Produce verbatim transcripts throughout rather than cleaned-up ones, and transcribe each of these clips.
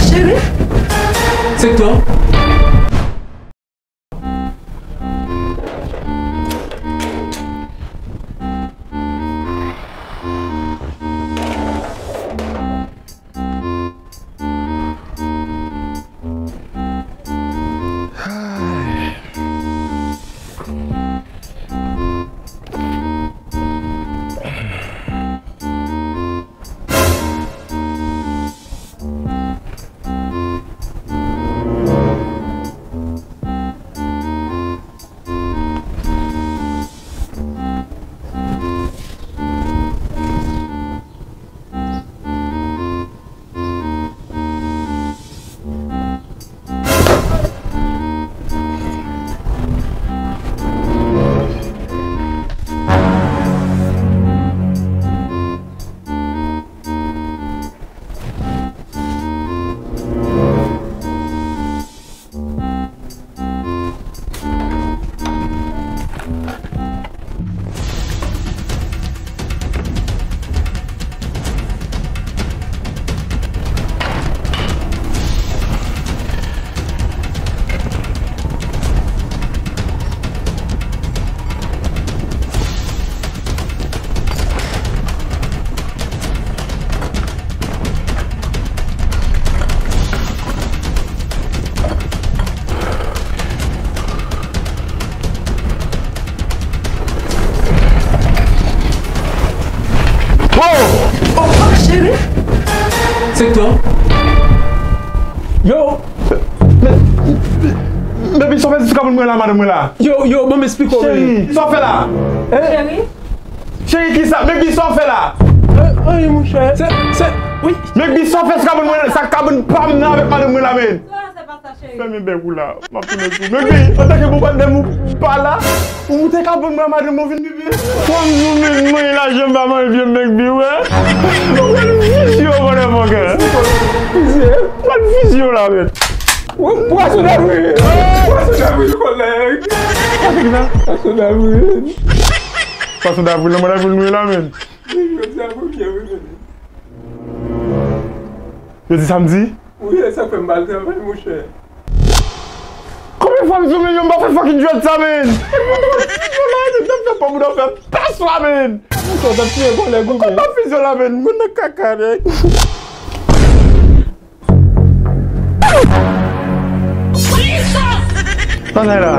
Cheri. Sektè. Oh! Oh, cheri! Sektè. Yo! Baby, sa w fè sou kabann mwen la, madanm mwen la? Yo, yo, ban m esplike w, baby. Cheri, sa w fè la? Cheri? Cheri, kisa? Baby, sa w fè la? Anyen, monchè. Se, se, wi. Baby, sa w fè sou kabann mwen la? Sa kabann pa m nan avèk madanm mwen la, men. Fèmen bèk ou la. M ap tounen sou. Baby, antanke bon patnè m ou pa la. Ou moute kabann mwen, madanm mwen vin, baby. Kòm nou menm, mwen la, jan m pa manje m, Baby, wè. Ou pral fizye w, motherfucker. Fizye? Ou pral fizye w la, men. Pwason dabri! Pwason dabri, kòlèg! Pwason dabri! Pwason dabri, nan mwen dabri nou ye la, men. Jodi a premye, wi, men. Jodi samdi? Wi, e sa k fè m pa al travay, monchè. Konbyen fwa m di w, men, yo, m pa fè fucking jwèt sa, men? Fè pòm ou nan fè pès la, men. Monchè, w t ap tiye kòlèg ou, men. Konba fizyon la, men. Mwen nan kaka, nèg. Sa sa la?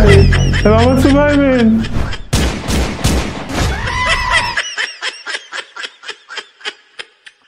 E pa mwen sou bay, men.